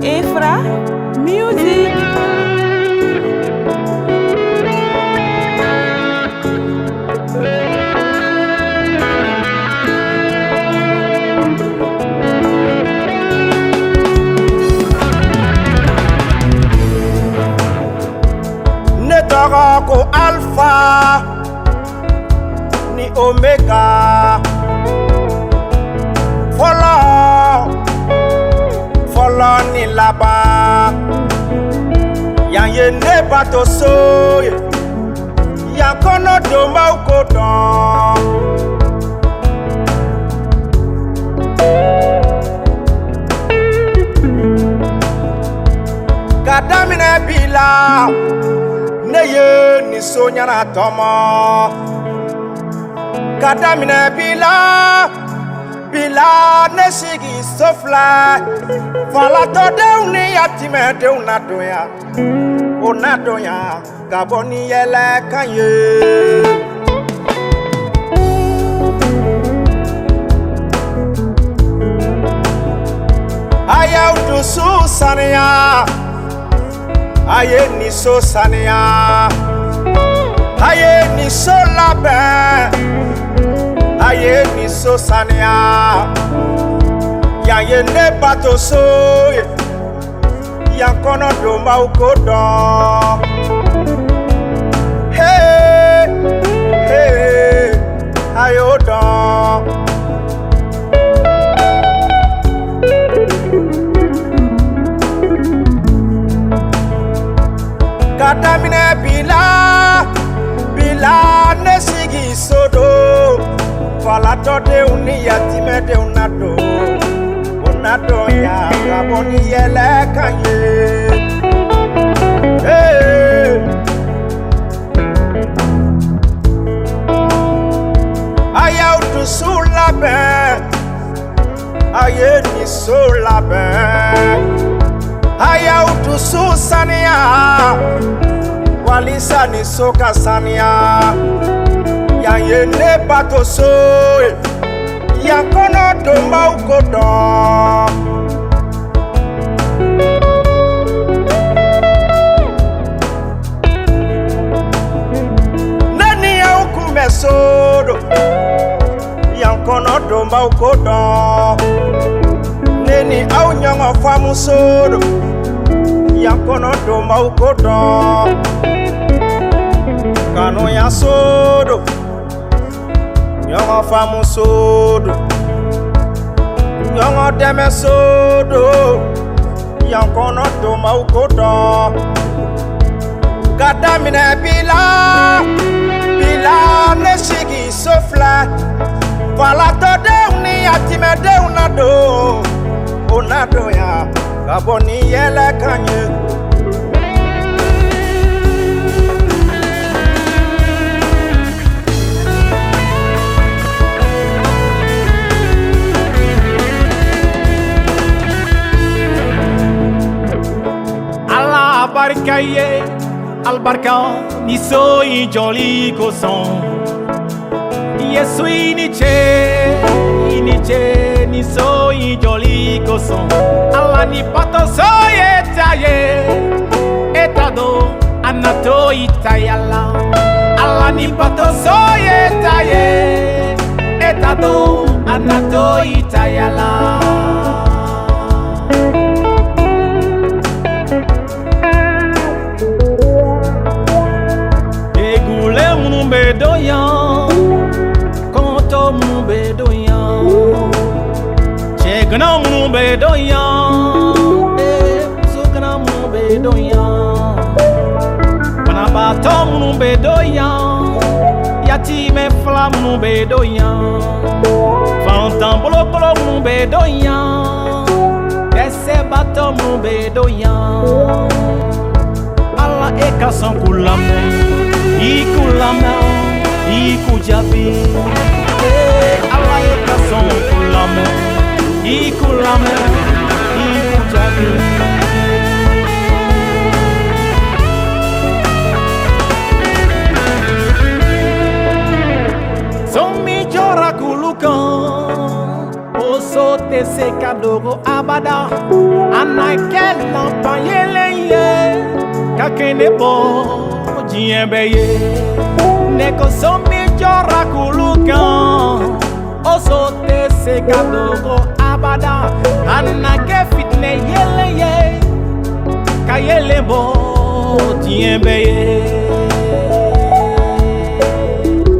Efra Music. Ne tɔgɔ ko Alpha ni Omega. Fɔlɔ fɔlɔ ni laban. Yan ye ne bato so ye, yan kɔnɔ donbaw ko dɔn. Ka daminɛ bi la, ne ye nin so ɲɛna tɔmɔ. Ka daminɛ bi la, bi la ne sigi so filɛ. Falatɔdenw ni yatimɛdenw na don yan, o na don yan ka bɔ ni yɛlɛkan ye. A y'aw dusu saniya, a ye nin so saniya, a ye nin so labɛn, a ye nin so saniya. Yan ye ne bato so ye, yan kɔnɔ donbaw ko dɔn. Hey, hey, a y'o dɔn. Ka daminɛ bi la, bi la ne sigi so don. Falatɔdenw ni yatimɛdenw na don, o na don yan ka bɔ ni yɛlɛkan ye. Hey. A y'aw dusu labɛn, a ye nin so labɛn. A y'aw dusu saniya, walisa nin so ka saniya. Yan ye ne bato so ye, yan kɔnɔ donbaw ko dɔn. Ne ni aw kun bɛ so don, yan kɔnɔ donbaw ko dɔn. Ne ni aw ɲɔgɔn faamu so don, yan kɔnɔ donbaw ko dɔn. Kanuya so don, ɲɔgɔn faamu so don, ɲɔgɔn dɛmɛ so don, yan kɔnɔ donbaw ko dɔn. Ka daminɛ bi la, bi la ne sigi so filɛ. Falatɔdenw ni yatimɛdenw na don, o na don yan ka bɔ ni yɛlɛkan ye. Ala barika ye alibarika ni so in jɔli kosɔn. Yesu i ni ce, i ni ce ni so in jɔli kosɔn. Ala ni batoso ye ta ye, e ta don a na to i taya la. Ala ni batoso ye ta ye, e ta don a na to i taya la. Egule minnu bɛ don yan, kɔngɔtɔ minnu bɛ don yan, cɛgana minnu bɛ don yan, musogana minnu bɛ don yan, banabaatɔ minnu bɛ don yan, yatimɛ fila minnu bɛ don yan, fantan bolokolo minnu bɛ don yan, dɛsɛbaatɔ minnu bɛ don yan. Ala e ka sɔn k'u lamɛn, i k'u lamɛn, i k'u jaabi. Ee Ala e ka sɔn k'u lamɛn, i k'u lamɛn, i k'u jaabi. So min jɔra kulu kan, o so tɛ se ka dogo abada. A na kɛ lanpan yelen ye ka kɛnɛ bɔ diɲɛ bɛɛ ye. Ne ko so min jɔra kulu kan, o so tɛ se ka dogo abada. A na kɛ fitinɛ yelen ye ka yelen bɔ diɲɛ bɛɛ ye.